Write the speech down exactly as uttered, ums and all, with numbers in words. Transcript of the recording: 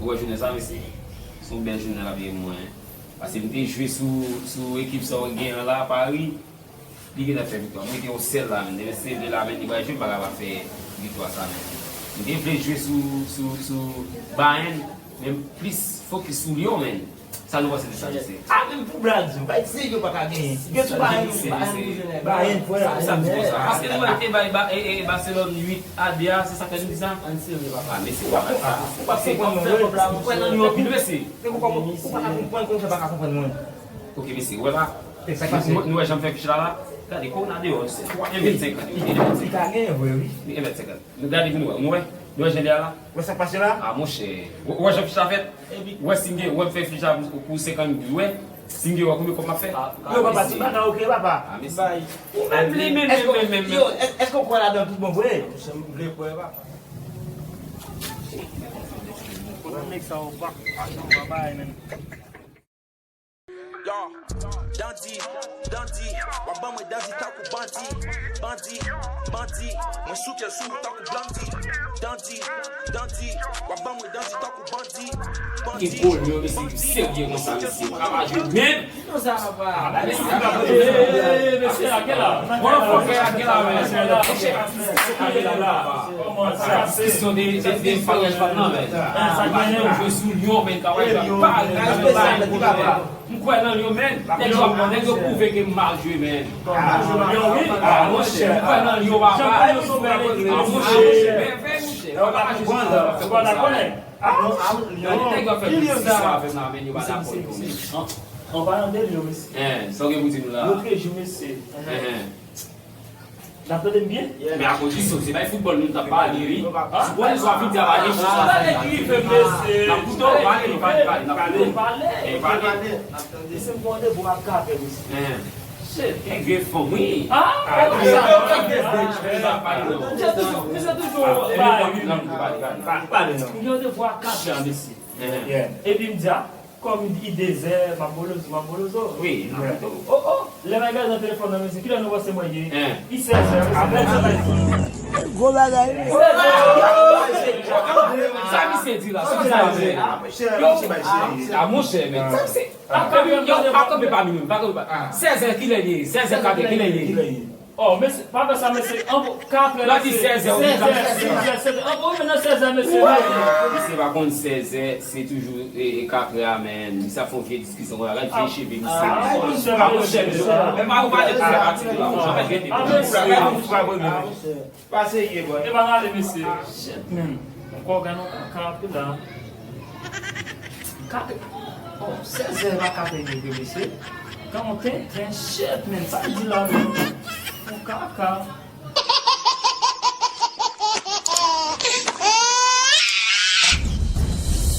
Ou wè jounen sa, mesye? Se yon bèl jounen l ap ye pou mwen. Paske m te jwe sou, sou ekip sa w genyen an la, Paris. Li gentan fè viktwa. M rete yon sèl la, menn. Demen se vle la, menn, li pral jwe, m pa ka pa fè viktwa sa, menn. M te vle jwe sou, sou, sou Bayern, men m plis fokis sou Lyon, menn. Sa nou panse de sa, mesye? A, menm pou blag, yo pa di yo pa ka genyen. Gen sou Bayern, Bayern, Bayern, frè. Sa, sa m di konsa. Paske nou wè te bay Ba-, e, e, Barcelone uit a de a, se sa k fè nou di sa? Ann serye, papa. A, mesye, papa, sa. Ou pa konprann mwen, mesye. Ou kwè nan Lyon anpil, mesye. Ou pa ka konprann, kòman w fè pa ka konprann mwen? Ok, mesye, ou wè la? Nou, nou wè jan m fè fich la la? Gade, kòwona deyò, se twa, en vennsenk an, yo, en vennsenk. Li ka genyen vre, wi. Wi, en vennsenk an. Nou gade pou nou wè. Nou wè? Nou wè jan li a la? Ou wè sa k pase la? A, monchè. Ou, ou wè jan fich la fèt? Ou wè si m gen, ou wè m fè fich la pou, pou senkant goud, ou wè? Si m gen, ou wè konbyen kòb m ap fè? Yo, papa, ti bagay, ok, papa. A, mesye. Ou menm li, menm, menm, menm, menm. Yo, èske w kwè ladan tout bon vre? Monchè, m vle kwè, papa. Ou menm nèg sa, ou pa, ou pa bay, menm. Yo, Dandi, Dandi, w ap ban mwen Dandi tankou bandi, bandi, bandi, mwen souke sou ou tankou Blandi, Dandi, Dandi, w ap ban mwen Dandi tankou bandi, bandi. Ki gol yo, mesye, ki serye konsa, mesye, pa pa jwe menm. Non, sa va pa. Mesye, mesye, a kèl la? Bon, fò fè a kèl la, men. Mesye, la. Kòman sa? Kesyon de, de, de parèj pa nan, men. Sa genyen, ou jwe sou Lyon, men, kaway, pa, pa, pa, pa. M kwè nan Lyon, men. Nèg yo, nèg yo pwouve ke m mal jwe, men. Ah, monchè, m kwè nan Lyon, papa. Ah, monchè, men, men, monchè. Ou pa dakò, nèg? Ah, non, ah, Lyon. Nèg yo fè diskisyon avè m la, men yo pa dakò, yo, men. An palan de Lyon, mesye. Hein, sa w gen pou di nou la? Lòt jou, mesye. Hein, hein. N ap tande m byen? Men akoz di sa, se bay foutbòl nou t ap pale, wi. Foutbòl nou ap vin di a pa gen chans la. Sa nèg rive, mesye. N ap koute w, pale, nou pale, pale, n ap koute w. Pale, pale. Pale. N ap tande. Mesye, m gon randevou ak Kapè, mesye. Hein. Shit. Nèg vye fanm, wi. Ah, ah, wi, sa, sa, sa, pale, non. Misye toujou, misye toujou, ah, pale, pale, pale. Pale, non. M gen randevou ak Kapè, mesye. Yeah. Epi m di, ah, kòm li dezè, m ap bolozo, m ap bolozo. Wi. Oh, oh, lè m al gade nan telefòn nan, mesye, kilè nou panse mwen ye? Hein. Li sèzè, mesye. Apre sa, gwo bagay. Sa misye di la, sa misye di la. Yo, a monchè, men. Sa misye, pa kanpe, yo, pa kanpe pa minimum, pa kanpe pa. Sèzè, kilè li ye? Sèzè, Kapè, kilè li ye? Oh, mesye, pa fè sa, mesye. Anvo-, Kapè, mesye. Sèzè, sèzè, sèzè. Anvo-, anvoye nan sèzè, mesye. Misye pa konn sèzè, se toujou, e, e, Kapè a, men. Misye ap fè yon vye diskisyon konsa, gad vye cheve misye. Ah, monchè, mesye. Men pa ou pale pou sa, pa ti la. Ah, mesye. Pa serye, boy. E pa rale, mesye. Shit, man. Ankò gen yon kaka anpil la. Kapè. Oh, sèzè pa Kapè li ye, mesye. Gen yon tenten, shit, man. Sa l di la, man. Yon kaka.